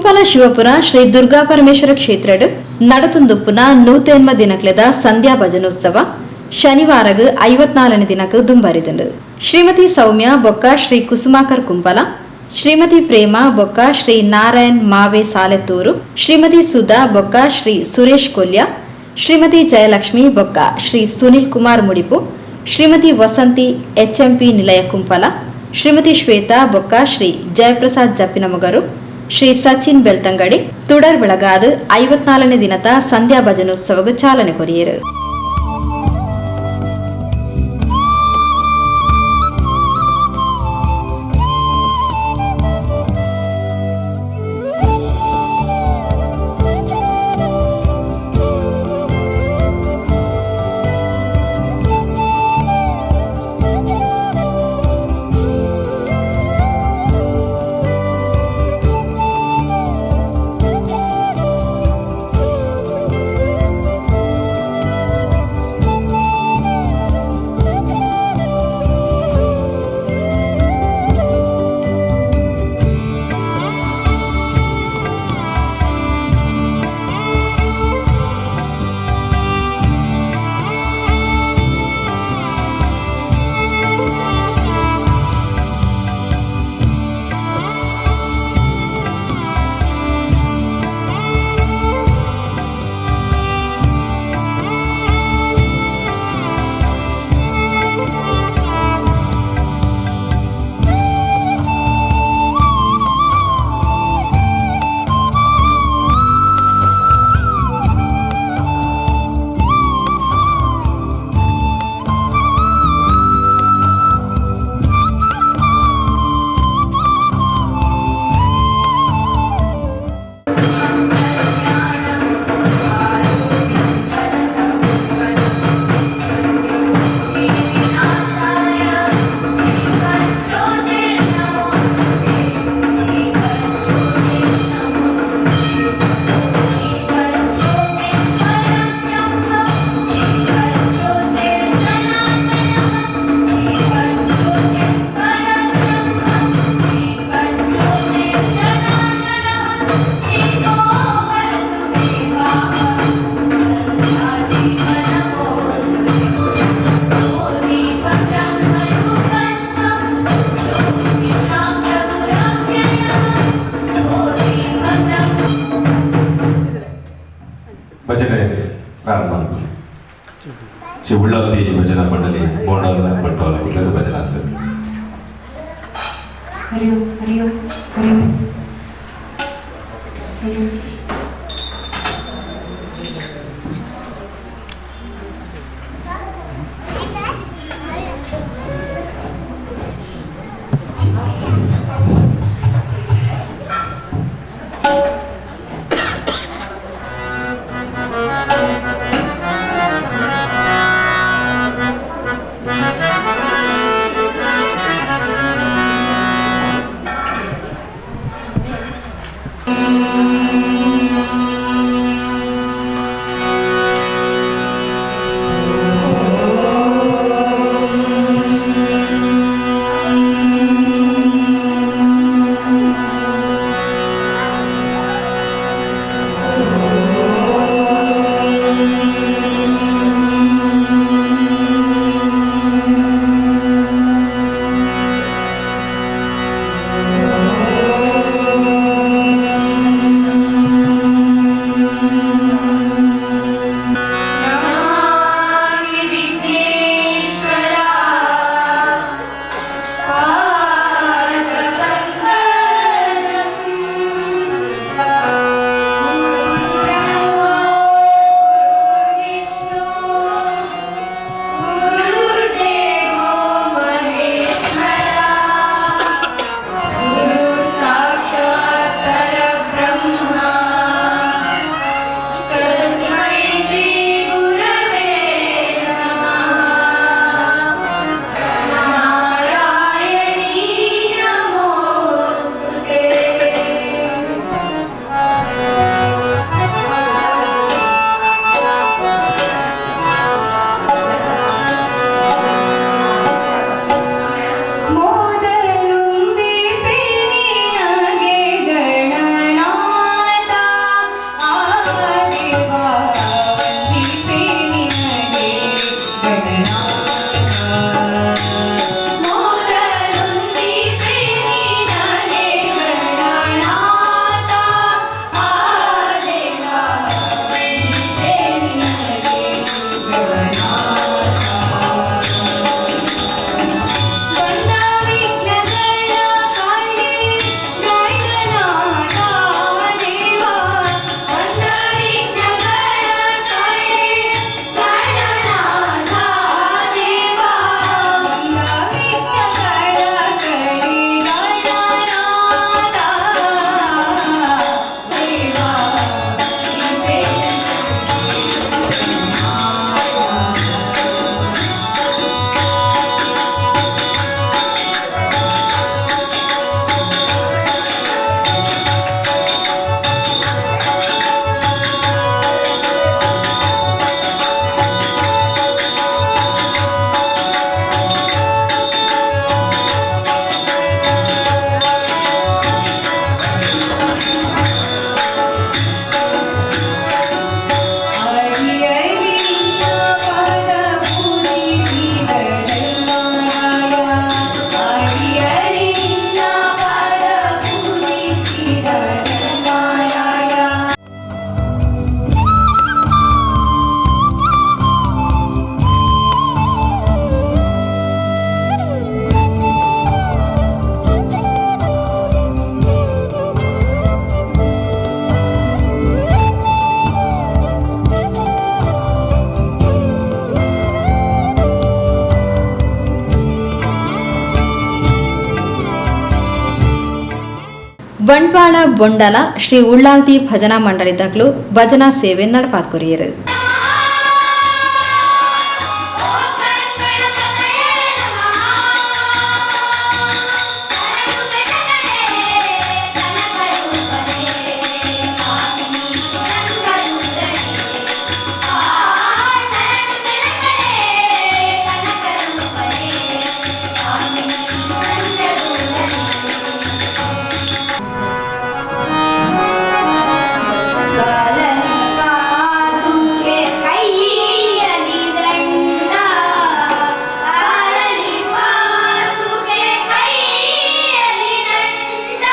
ಕುಂಪಲ ಶಿವಪುರ ಶ್ರೀ ದುರ್ಗಾ ಪರಮೇಶ್ವರ ಕ್ಷೇತ್ರಡ್ ನಡತುಂದುಪ್ಪುನ 108 ದಿನಕ್ಲೆದ ಸಂಧ್ಯಾ ಭಜನೋತ್ಸವ ಶನಿವಾರಗ್ 54ನೇ ದಿನಕ್ಕೆ ದುಂಬರಿದಂಡು. ಶ್ರೀಮತಿ ಸೌಮ್ಯ ಬೊಕ್ಕ ಶ್ರೀ ಕುಸುಮಾಕರ್ ಕುಂಪಲ, ಶ್ರೀಮತಿ ಪ್ರೇಮ ಬೊಕ್ಕ ಶ್ರೀ ನಾರಾಯಣ್ ಮಾವೆ ಸಾಲೆತ್ತೂರು, ಶ್ರೀಮತಿ ಸುಧಾ ಬೊಕ್ಕ ಶ್ರೀ ಸುರೇಶ್ ಕೊಲ್ಯ, ಶ್ರೀಮತಿ ಜಯಲಕ್ಷ್ಮಿ ಬೊಕ್ಕ ಶ್ರೀ ಸುನಿಲ್ ಕುಮಾರ್ ಮುಡಿಪು, ಶ್ರೀಮತಿ ವಸಂತಿ ಎಚ್ಎಂಪಿ ನಿಲಯ ಕುಂಪಲ, ಶ್ರೀಮತಿ ಶ್ವೇತಾ ಬೊಕ್ಕ ಶ್ರೀ ಜಯಪ್ರಸಾದ್ ಜಪ್ಪಿನಮೊಗರು, ಶ್ರೀ ಸಚಿನ್ ಬೆಳ್ತಂಗಡಿ ತುಡರ್ ಬೆಳಗಾದ 54ನೇ ದಿನದ ಸಂಧ್ಯಾ ಭಜನೋತ್ಸವಕ್ಕೆ ಚಾಲನೆ ಕೊರಿಯರು. ಭಜನೆ ಪ್ರಾರಂಭ. ಶ್ರೀ ಉಳ್ಳಾಲ್ತಿ ಭಜನಾ ಮಂಡಳಿ ಬೋಂಡಾದ ಬಂಟ್ವಾಳ ಭಜನಾ ಸರ್. ಹರಿ ಓಂ, ಹರಿ ಓಂ, ಹರಿ ಓಂ, ಹರಿ ಓಂ. Thank ಬಂಟ್ವಾಳ ಬೊಂಡಲ ಶ್ರೀ ಉಳ್ಳಾಲ್ತಿ ಭಜನಾ ಮಂಡಳಿದಕ್ಲು ಭಜನಾ ಸೇವೆ ನಡಪಾತ್ ಕೊರಿಯರು. ಪಾದುಕೆ ಕೈಯಲಿ ದಂಡ, ಕಾಲಲಿ ಪಾದುಕೆ ಕೈಯಲಿ ದಂಡ,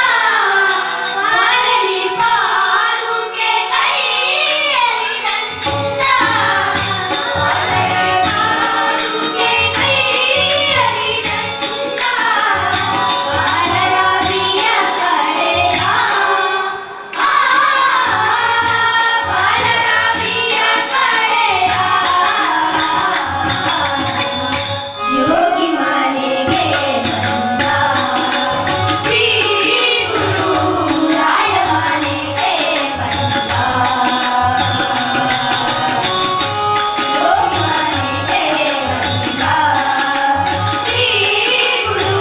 ಕಾಲಲಿ ಪಾದುಕೆ ಕೈಯಲಿ ದಂಡ, ಕಾಲಲಿ ಪಾದುಕೆ ಕೈಯಲಿ ದಂಡ, ಬಾಲರಾವಿಯ ಕಡೆಯ, ಬಾಲರಾವಿಯ ಕಡೆಯ, ಯೋಗಿ ಮನೆಗೆ ಬಂದ ಶ್ರೀ ಗುರು ರಾಯ ಮನೆಗೆ ಬಂದ, ಯೋಗಿ ಮನೆಗೆ ಬಂದ ಶ್ರೀ ಗುರು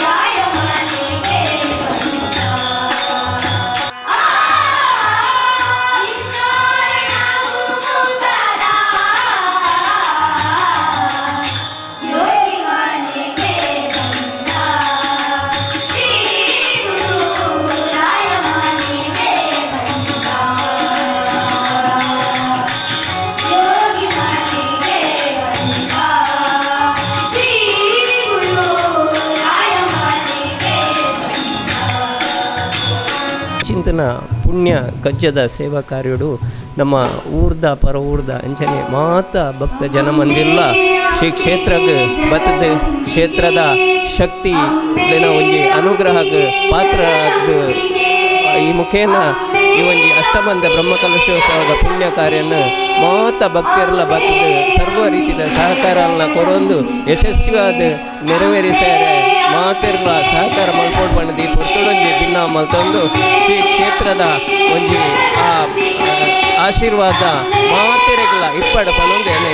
ರಾಯ ಮನೆಗೆ ಬಂದ. ಯೋಗಿ ಮನೆಗೆ ಬಂದ ಶ್ರೀ ಗುರು ರಾಯ ಮನೆಗೆ ಬಂದ, ಯೋಗಿ ಮನೆಗೆ ಬಂದ ಶ್ರೀ ಗುರು ರಾಯ ಮನೆಗೆ ಬಂದ. ಚಿಂತನ ಪುಣ್ಯ ಕಜ್ಜದ ಸೇವಾ ಕಾರ್ಯಡು ನಮ್ಮ ಊರ್ದ ಪರ ಊರ್ದ ಅಂಚನೆ ಮಾತ ಭಕ್ತ ಜನಮಂದಿಲ್ಲ ಶ್ರೀ ಕ್ಷೇತ್ರಗ್ ಬತ್ತದ ಕ್ಷೇತ್ರದ ಶಕ್ತಿ ಲೆನ ಒಂಜಿ ಅನುಗ್ರಹಗ್ ಪಾತ್ರ ಈ ಮುಖೇನ ಈ ಒಂಜಿ ಅಷ್ಟಬಂಧ ಬ್ರಹ್ಮಕಲಶೋತ್ಸವದ ಪುಣ್ಯ ಕಾರ್ಯನ ಮಾತ ಭಕ್ತರೆಲ್ಲ ಬತ್ತದ ಸರ್ವ ರೀತಿಯ ಸಹಕಾರನ ಕೊರೊಂದು ಯಶಸ್ವಿಯಾದ ನೆರವೇರಿಸ್ಯಾರೆ. ಮಾತೆರ್ಲ ಸಹಕಾರ ಮಲ್ಪೊಡು ಪಂಡ್ದ್ ಈ ಪೊರ್ತುಡೊಂಜಿ ಭಿನ್ನ ಮಲ್ತೊಂದು ಶ್ರೀ ಕ್ಷೇತ್ರದ ಒಂಜಿ ಆ ಆಶೀರ್ವಾದ ಮಾತೆರೆಗ್ಲ ಇಪ್ಪಡ ಪನೊಂದು ಎನ್ನ.